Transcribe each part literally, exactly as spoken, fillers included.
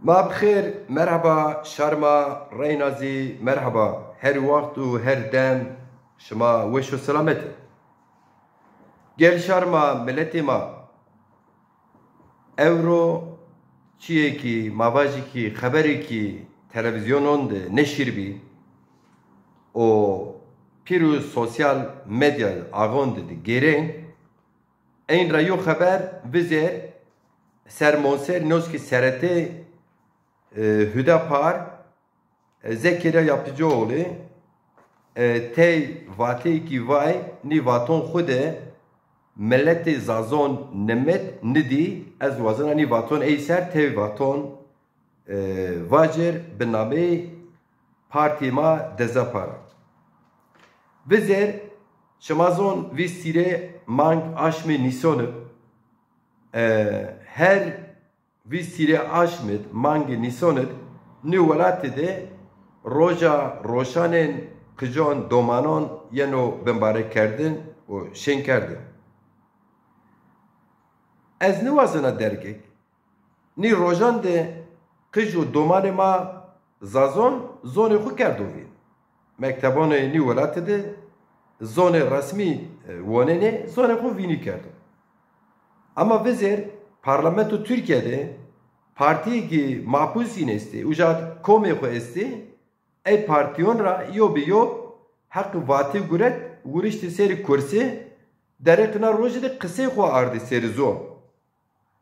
Ma bi xêr, merheba, şarma reyna zî merheba. Her wext û her dem şima weş û selamet. Gel şarma, miletê ma. Ewro çiyê kî, ma vajî kî xeberê kî televîzyonon de neşir bî û pîrû sosyal medya axon de de gêrên, eyn ra yo xeber vizêr, sermonser noskî seretê, e, Hüdapar, e, Zekeriya Yapıcıoğlu, e, tey vateyê kî vay, nî vaton xwu de miletê Zazon nimit nidî, ez wazena nî vaton ey ser tey vaton, e, vacir bi nameyê partî ma Deza Par. Vizêr, şima zon vîst sîrê mang aşmê nîsonib, e, her vîst sîrê aşmid, mangê nîsonid, nî welatî de roja roşanên qicon, domanon yeno bimbarekerdin û şênkerdin. Ez niwazena dergek, nî rojan de qij û domanê ma Zazon zonê xwu kerdo vîn. Mektebonê nî welatî de zonê resmî, e, wonenê, zonê xwu vînî kerdo. Ama vizêr, parlamento Tirkîya de partîyê kî mapusîn estê, uca komê xwu estê, ey partîyon ra yo bi yo heqî vatê guret, wuriştê serî kursî, derê qina rojî de qisey xwu ardê serî zon.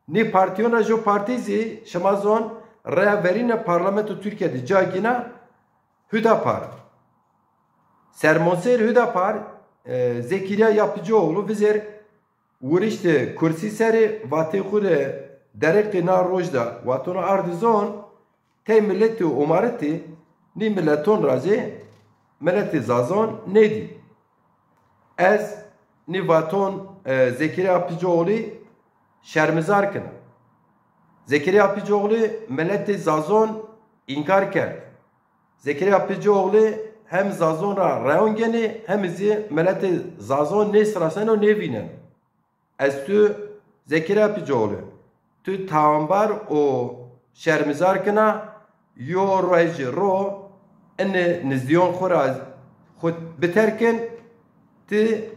Nî partîyon ra jo partî zî şima zon reya verîne parlamento Tirkîya de ca gîna Hüdapar. Sermonser Hüdapar, e, Zekeriya Yapıcıoğlu vizêr wuriştê kursî serê vatê xwu rê derê qina roj de watono ardî zon, tey miletî û omaritî nî mileton ra zî miletê Zazon nêdî. Ez nî vaton, e, Zekeriya Yapıcıoğlu şermizar kena. Zekeriya Yapıcıoğlu miletê Zazon înkar kerd. Zekeriya Yapıcıoğlu hem Zazon ra reyon genê hem zî miletê Zazon nêsiraseno, nêvîneno. Ez tu Zekeriya Yapıcıoğlu, tu tawanbar û şermizar kena, yo rojî ro ini nizdîyon xwu ra xwu biterkin, ti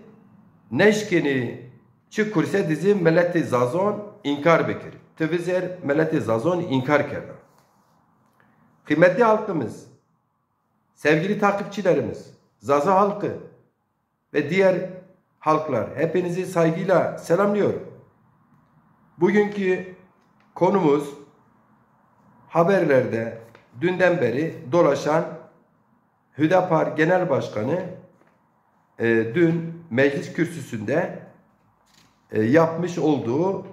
neşkenî çi kurse de zî miletê Zazon înkar bikir. Ti vizêr miletê Zazon înkar kerda. Kıymetli halkımız, sevgili takipçilerimiz, Zaza halkı, ve diğer halklar, hepinizi saygıyla selamlıyorum. Bugünkü konumuz haberlerde dünden beri dolaşan Hüdapar Genel Başkanı, e, dün meclis kürsüsünde, e, yapmış olduğu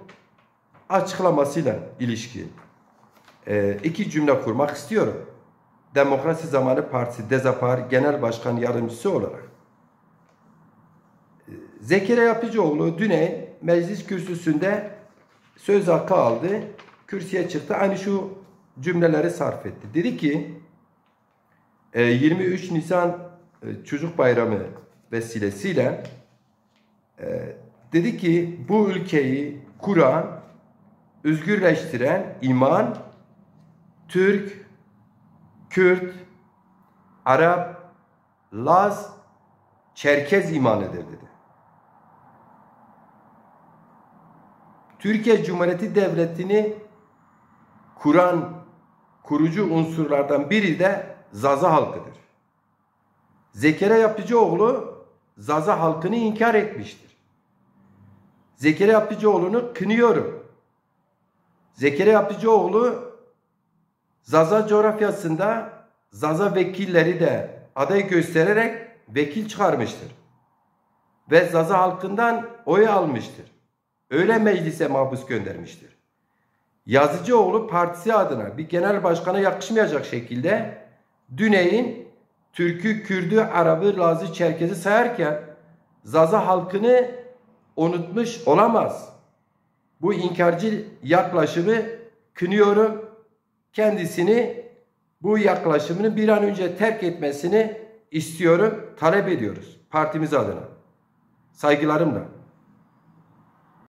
açıklamasıyla ilişki, e, iki cümle kurmak istiyorum. Demokrasi Zamanı Partisi Deza Par Genel Başkan Yardımcısı olarak. E, Zekeriya Yapıcıoğlu düne meclis kürsüsünde söz hakkı aldı. Kürsüye çıktı. Aynı şu cümleleri sarf etti. Dedi ki, e, yirmi üç Nisan, e, Çocuk Bayramı vesilesiyle, e, dedi ki, bu ülkeyi kuran, özgürleştiren iman Türk, Kürt, Arap, Laz, Çerkez imanıdır dedi. Türkiye Cumhuriyeti Devleti'ni kuran kurucu unsurlardan biri de Zaza halkıdır. Zekeriya Yapıcıoğlu Zaza halkını inkar etmiştir. Zekeriya Yapıcıoğlu'nu kınıyorum. Zekeriya Yapıcıoğlu Zaza coğrafyasında Zaza vekilleri de aday göstererek vekil çıkarmıştır. Ve Zaza halkından oy almıştır. Öyle meclise mahpus göndermiştir. Yazıcıoğlu partisi adına bir genel başkana yakışmayacak şekilde düneyin Türk'ü, Kürd'ü, Arap'ı, Laz'ı, Çerkez'i sayarken Zaza halkını unutmuş olamaz. Bu inkarcı yaklaşımı kınıyorum. Kendisini bu yaklaşımını bir an önce terk etmesini istiyorum, talep ediyoruz partimiz adına. Saygılarımla.